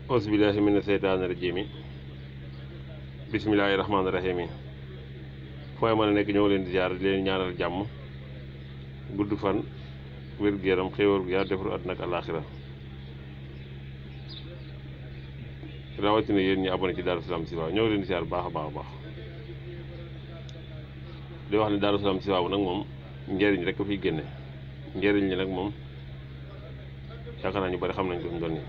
auzu billahi mina seytaani rajiim bismillaahi rahmaani rahiim fooy mën a nekk ñoo leen di ziar di leen ñaanal jàmm gudd fan wér-gu-yaram xéewal gu yaa defaru àdduna ak àllaaxira rawatina yéen ñi abonné ci Darou Salam Chifaou ñoo leen di ziar baax a baax a baax di wax ne Darou Salam Chifaou nag moom njëriñ rek ko fiy génne njëriñ li nag moom yaakaar naa ñu bari xam nañ ko mu doon nii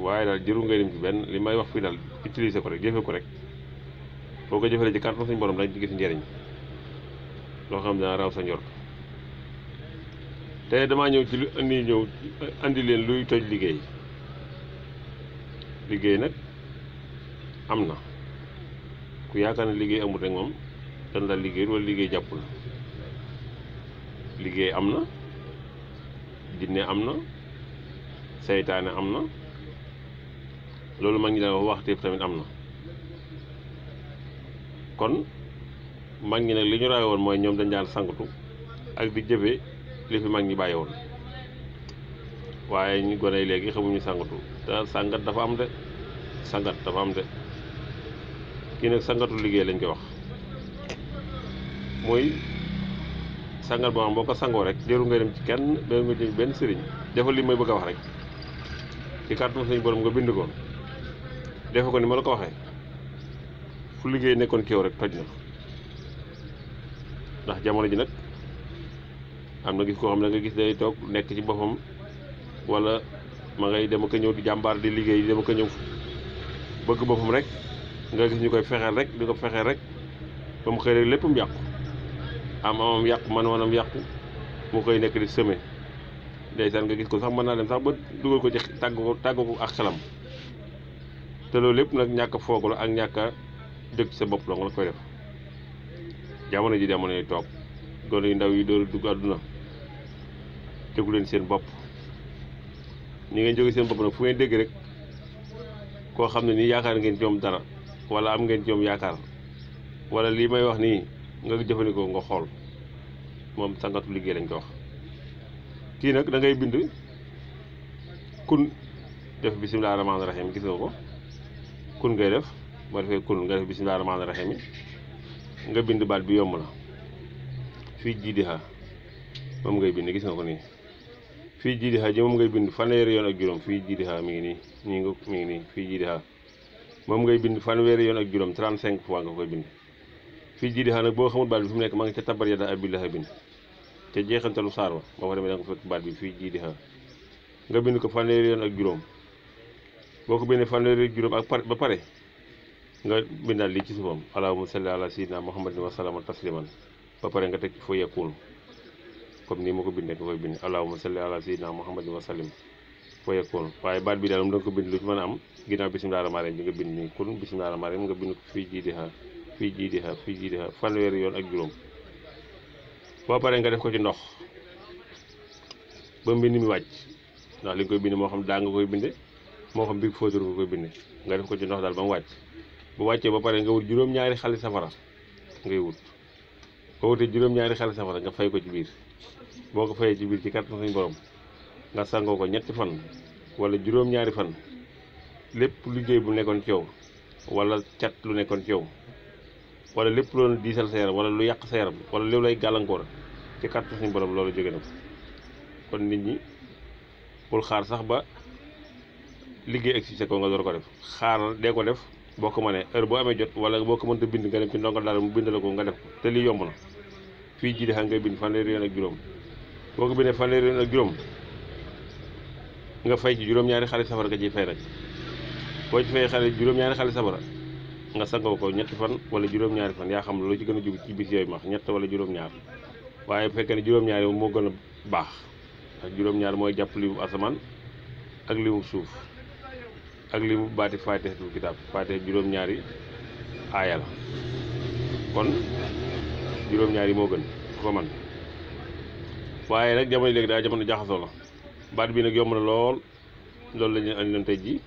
waaye daal jëru ngay dem ci benn li may wax fii daal utiliser ko rek jëfe ko rek boo ko jëfalee ci kàttan suñu borom dañ ci gis njëriñ loo xam dana raw sa njort te damaa ñëw ci lu andi leen luy toj liggéey nag am na ku yaakaar ne liggéey amul rek moom dan daal liggéey wala liggéey jàppul liggéey am na jinne am na seytaane am na loolu mag ñi daan wax waxteef tamit am na kon mag ñi nag li ñu rawe woon mooy ñoom dañ daan sangatu ak di jëfe li fi mag ñi bàyyi woon waaye ñu gone yi léegi xamuñu sangatu te sangat dafa am de sangat dafa am de kii nag sangatu liggéey lañ koy wax mooy sangat boo xam boo ko sangoo rek jëru ngay dem ci kenn jëru nga dem benn sëriñ defal li may bëgg a wax rek ci kàttan suñu borom nga bind ko defe ko ni ma la ko waxee fu liggéey nekkoon ci yow rek toj na ndax jamono ji nag am na gis koo xam ne nga gis day toog nekk ci boppam wala ma ngay dem ak ñëw di jàmbaar di liggéey dem ak ñëw bëgg boppam rek nga gis ñu koy fexeel rek di ko fexeel rek ba mu xëy rek léppam yàqu amam yàqu manam yàqu mu koy nekk di semé ndeysaan nga gis ko sax mën naa dem sax ba dugal ko ci tàggu ko ak xelam te loolu lépp nag ñàkk a foog la ak ñàkk a jóg ci sa bopp la nga koy def jamono ji jamono yi toog gone yu ndaw yi door dugg àdduna jógu leen seen bopp ñi ngeen jóge seen bopp nag fu ngeen dégg rek koo xam ne nii yaakaar ngeen ci moom dara wala am ngeen ci moom yaakaar wala lii may wax nii nga jëfandikoo nga xool moom sangatu liggéey lañ ko wax kii nag da ngay bind kun def bisimilah rahmaani rahiim gis nga ko kun ngay def boo defee kun nga def bisimilah rahmaani rahiim nga bind baat bi yomb la fii jiidiha moom ngay bind gis nga ko nii fii jiidiha ji moom ngay bind fanweeri yoon ak juróom fii jiidiha mi ngi nii fii jiidiha moom ngay bind fanweeri yoon ak juróom 35 fois nga koy bind fii jiidiha nag boo xamul baat bi fi mu nekk ma ngi ca tabar yada abi lahabin te jeexantalu saar wa boo fa demee da nga fekk baat bi fii jiidiha nga bind ko fanweeri yoon ak juróom boo ko bindee fanweeri juróom ak ba pare nga bindaal lii ci suufam allahumma salli ala sayyidina muhammadin wa salama tasliman ba pare nga teg foo yakun comme nii ma ko bindee nga koy bind allahumma salli ala sayyidina muhammadin wa sallim foo yakun waaye baat bi daal moom da nga ko bind lu ci mën a am ginnaaw bismillahir rahmanir rahim bi nga bind nii kun bismillahir rahmanir rahim nga bind ko fii jiidiha fanweeri yoon ak juróom boo paree nga def ko ci ndox ba mbind mi wàcc ndax li nga koy bind moo xam daa nga koy binde moo xam big footur nga koy binde nga def ko ci ndox daal ba mu wàcc bu wàccee ba pare nga wut juróom-ñaari xali safara ngay wut boo wutee juróom-ñaari xali safara nga fay ko ci biir boo ko fayee ci biir ci kàttan suñu borom nga sangoo ko ñetti fan wala juróom-ñaari fan lépp liggéey bu nekkoon ci yow wala cat lu nekkoon ci yow wala lépp loolu diisal sa yaram wala lu yàq sa yaram wala lépp lay gàllankoor ci kàttan suñu borom loolu jóge na ko kon nit ñi bul xaar sax ba liggéey ak si sa ko nga door ko def xaaral dee ko def boo ko mënee heure boo amee jot wala boo ko mënta bind nga dem ci ndongo daal mu bind la ko nga def ko te lii yomb na fii ji di xam ngay bind fanweeri yoon ak juróom boo ko bindee fanweeri yoon ak juróom nga fay ci juróom-ñaari xale safara nga ciy fay nag boo ci fay juróom-ñaari xale safara nga sangoo ko ñetti fan wala juróom-ñaari fan yaa xam loolu ci gën a jug ci bis yooyu max ñett wala juróom-ñaar waaye bu fekkee ne juróom-ñaari moo gën a baax ak juróom-ñaar mooy jàpp limu asamaan ak limu suuf ak limu baati faatihatul kitaab faatiha juróom-ñaari aaya la kon juróom-ñaari moo gën ko man waaye nag jamono léegi daa jamono jaxasoo la baat bi nag yomb na lool loolu la ñu andi leen tey ji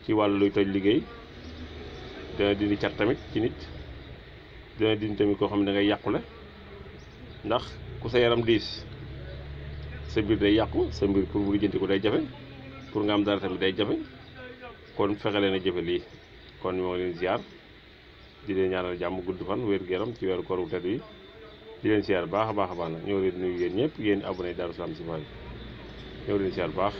ci wàllu luy toj liggéey dana dindi cat tamit ci nit dana dindi tamit koo xam ne da ngay yàqule ndax ku sa yaram diis sa mbir day yàqu sa mbir pour mu lijjanti ko day jafe pour nga am dara tamit day jafe kon fexe leen a jëfe lii kon moo ngi leen ziar di leen ñaanal jàmm gudd fan wér-gu-yaram ci weeru koor wu tedd yi di leen ziar baax a baax nag ñoo leen nuyu yéen ñëpp yéen abonné Darou Salam Chifaay ñoo leen ziar baax